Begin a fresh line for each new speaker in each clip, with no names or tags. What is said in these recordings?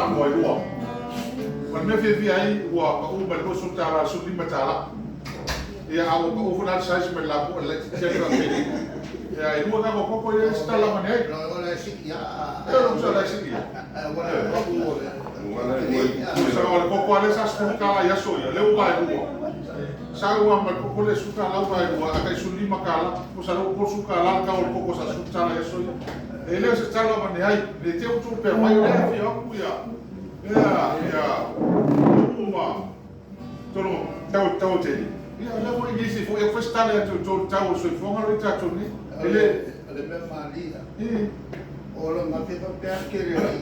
fanoa e lua. O le mea fiafia ai ua pau mai le $20 i le $15. Ia, a ua pau foi la le size mai le lapoa i le laitiiti atu faapena. Ia, e lua tatou koko ia e isi tala avane ai.
O le sii
a. O le sii a. O le koko a lea sa $10 i aso ia, lea ua vaelua. Sa ua ma le koko lea $10 vaelua, a tai $15, o sa lea ua $30 le tau o le koko sa $10 i aso ia. E le o se tala avane ai, le te utu pea mai o lea afio atu ia, ia, ia, uma, tolo, tau, tau tele. Ia, lea foi nisi foi, e foi se tala atu i tau o le soifuaga lo i tatou nei. E le
O le mea malia. O le gafe pea ke le ai.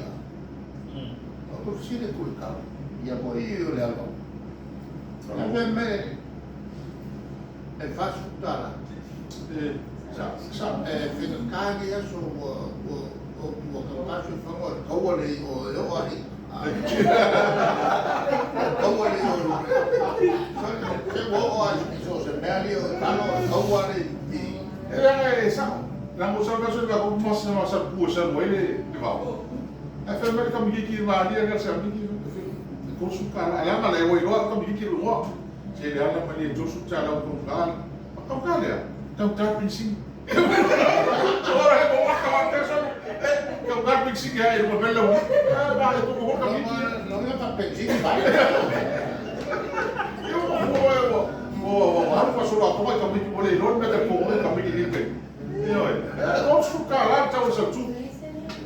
O ko sile ku ka. Ia mo i o le alo. E me e fasu tala.
E, sa, sa.
E fena ka ni aso ua ua ua ka pasu fanga kaua le o e o ai. Kaua le o. Se ua o ai so se mea li o talo kaua le i.
E e sa. La mo sa sa ka ko mas na sa pu sa mo ile le vao. E fe me ka mi ki ma ni ga sa mi ki ko su ka la la le o ilo ka mi ki lo. Se le ala ma ni to su ta la ko ka. Ka ka le. Ka ta pinsi. Ora e mo ka wa ka sa. E ka ka pinsi ka e mo bella. Ah ba e ko ko ka mi ki.
No me pa pensi ba.
Io mo mo mo mo mo halu fa solo a ko ka mi ki mo le ilo me ka ko ka mi ki ni pe. Io e. O su ka la ta o sa tu.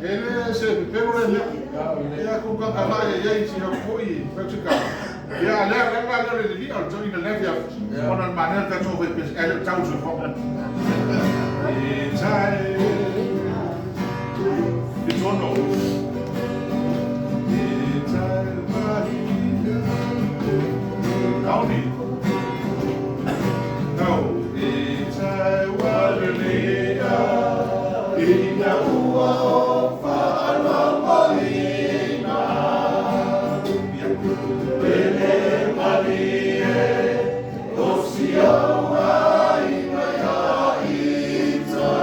E le se pepero le mea. Ia ku ka ka lai ia i si ha foi ka. Ia le le le le le le o tau ina le ia. Ona manea ka tau pe ele tau so fo. E tai. E tono. E tai mahi. Kauni. Tau. E tai walelea. Ina ua o whaalongoina. Pele malie, o si au ai mai a ita.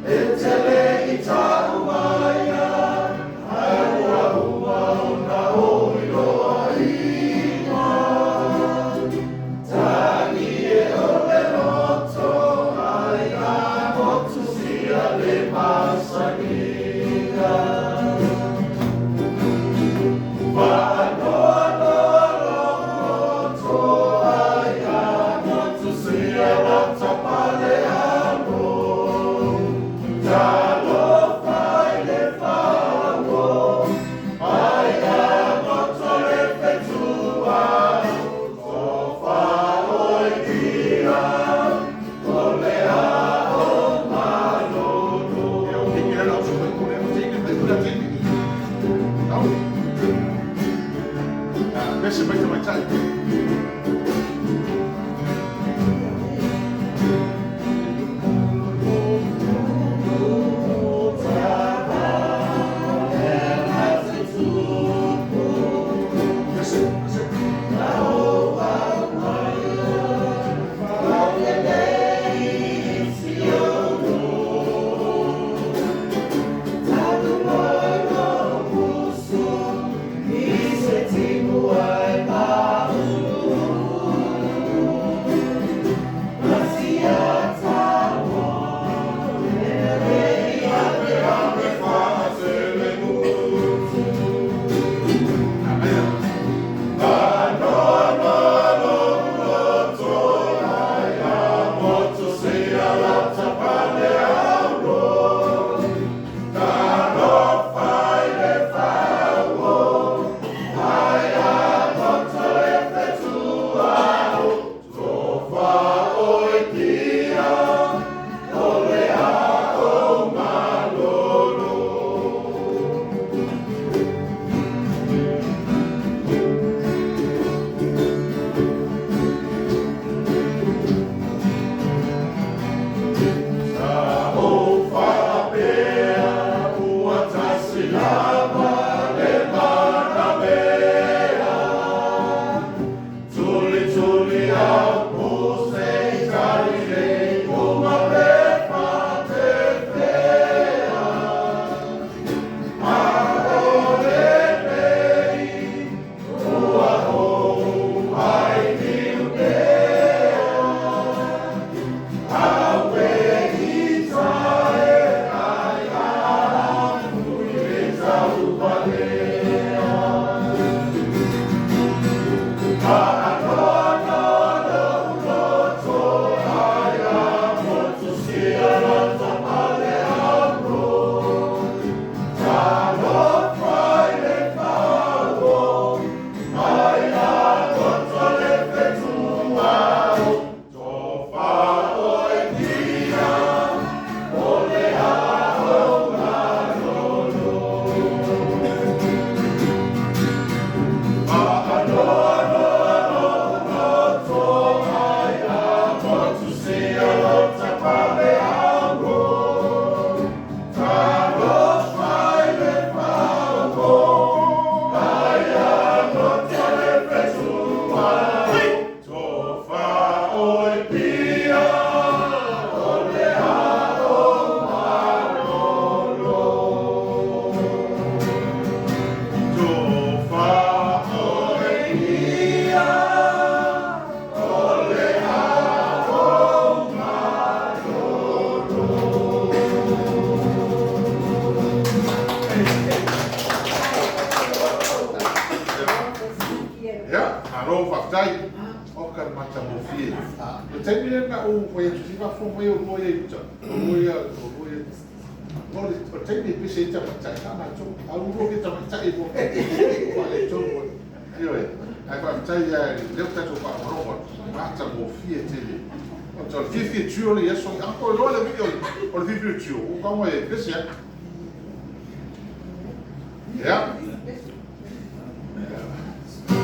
E tele i tau maia, ai ua ua ona o iloa ina. Tangi e o le loto, ai a motu sia le masaniga. Whaanoa noa loto, ai a motu sia la tapale alo. Talofa i le whao, ai a moto le whetua, tofa oi ia, o le a o malolo. Ia, o ke kira lau so ko le te ke te te. Tau. Ah, pese mai te mai tai. Pese, pese. Malo faafetai. Oka le matagofie. O le taimi lea na ou fai atu, se i faafofoga mai oulua ia i uta. Oulua ia, oulua ia. O le taimi e pese ai tamaitai, na matou. A oulua fia tamaitai mo faaletonu ai. Ioe. Ae faafetai lava i lea ua tatou faalogologo atu, matagofie tele. O le fiafia tio le aso. A tou iloa le uiga o le fiafia tio, ua tago e pese lava. Ia.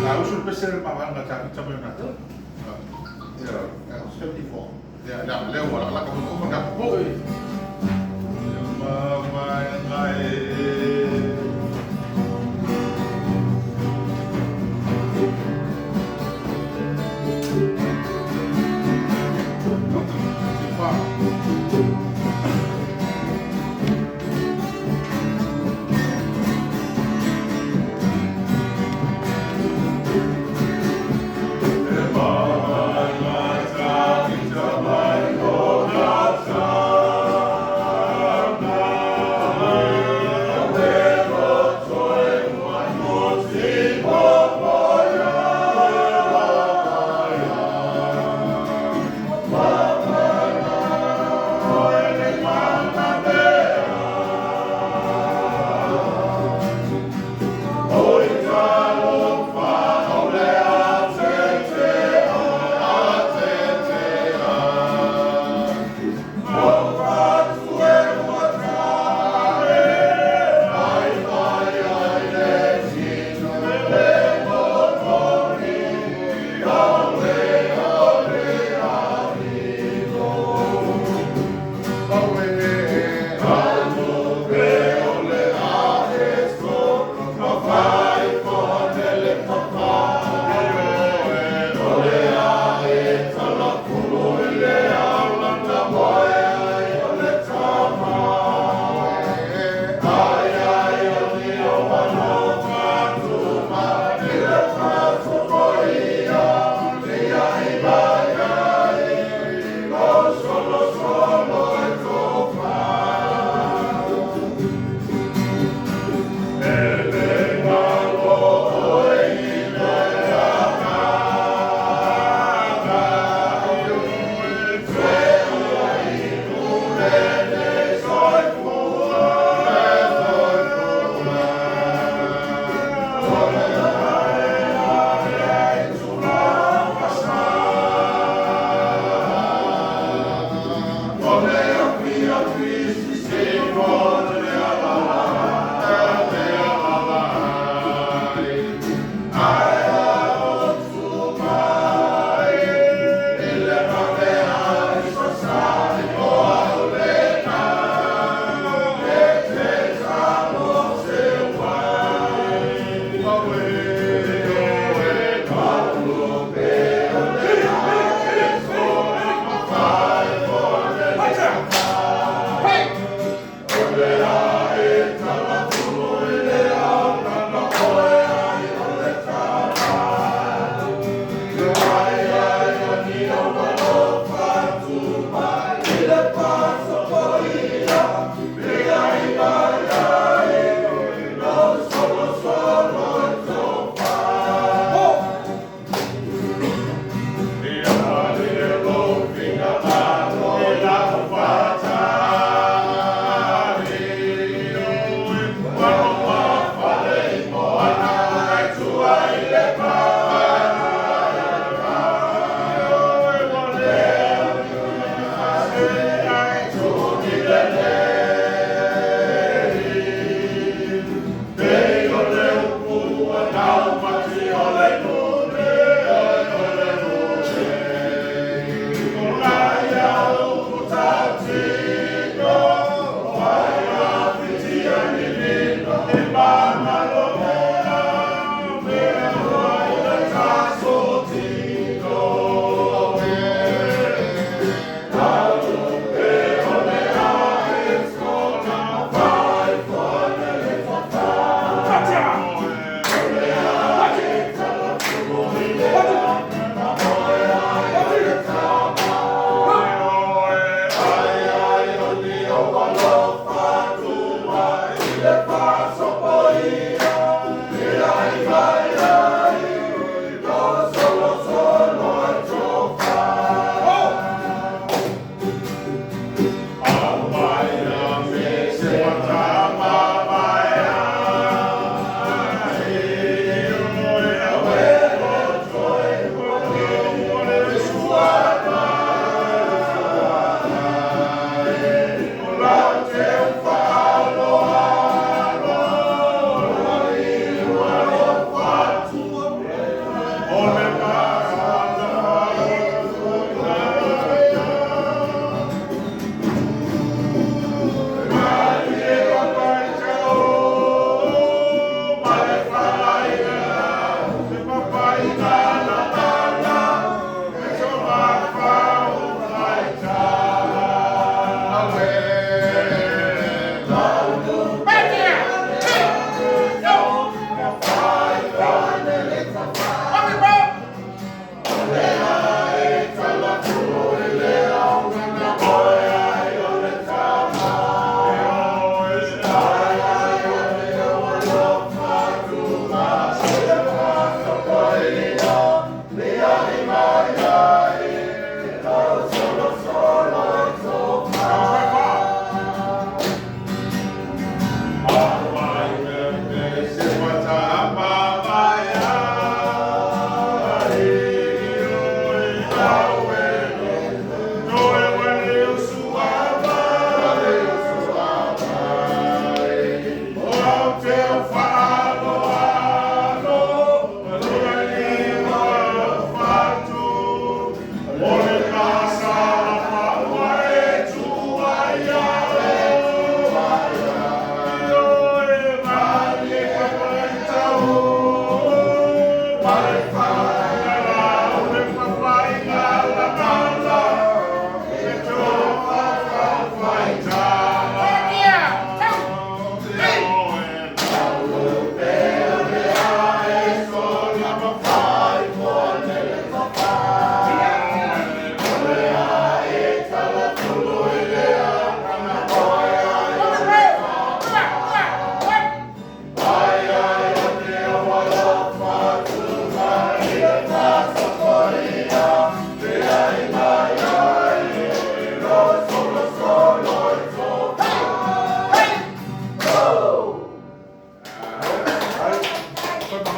Na usu le pese le mamana ta mai na. Ia.
74.
Ia, lea lea ua lakalaka mo mo ka po. Ma mai.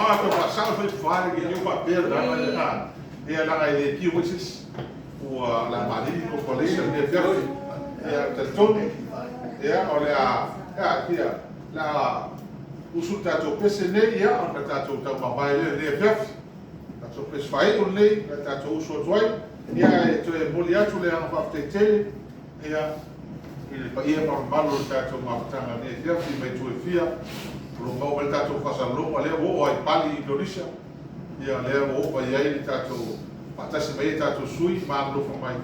Maga pe faasao fai fale ke iu faapea le vaega lea. Ia leaga e le tiu foi se isi. Ua la malili corporation le afiafi. Ia talitonu ia o le a ia ia le a usu le tatou pese nei ia ona tatou taumamae lea i lenei afiafi. Tatou pese faaiu lenei le tatou usu atu ai. Ia e toe momoli atu le agaga faafetai tele ia i le paia ma le mamalu o le tatou mafutaga i lenei afiafi mai itu e fia o lo o maua mai le tatou faasalalauga lea ua oo lava i Bali i Indonesia. Ia lea ua oo mai ai le tatou faatasi mai ai tatou sui ma alolofa mai.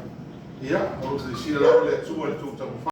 Ia o lo o silasila lava le Atua i le tou taumafai.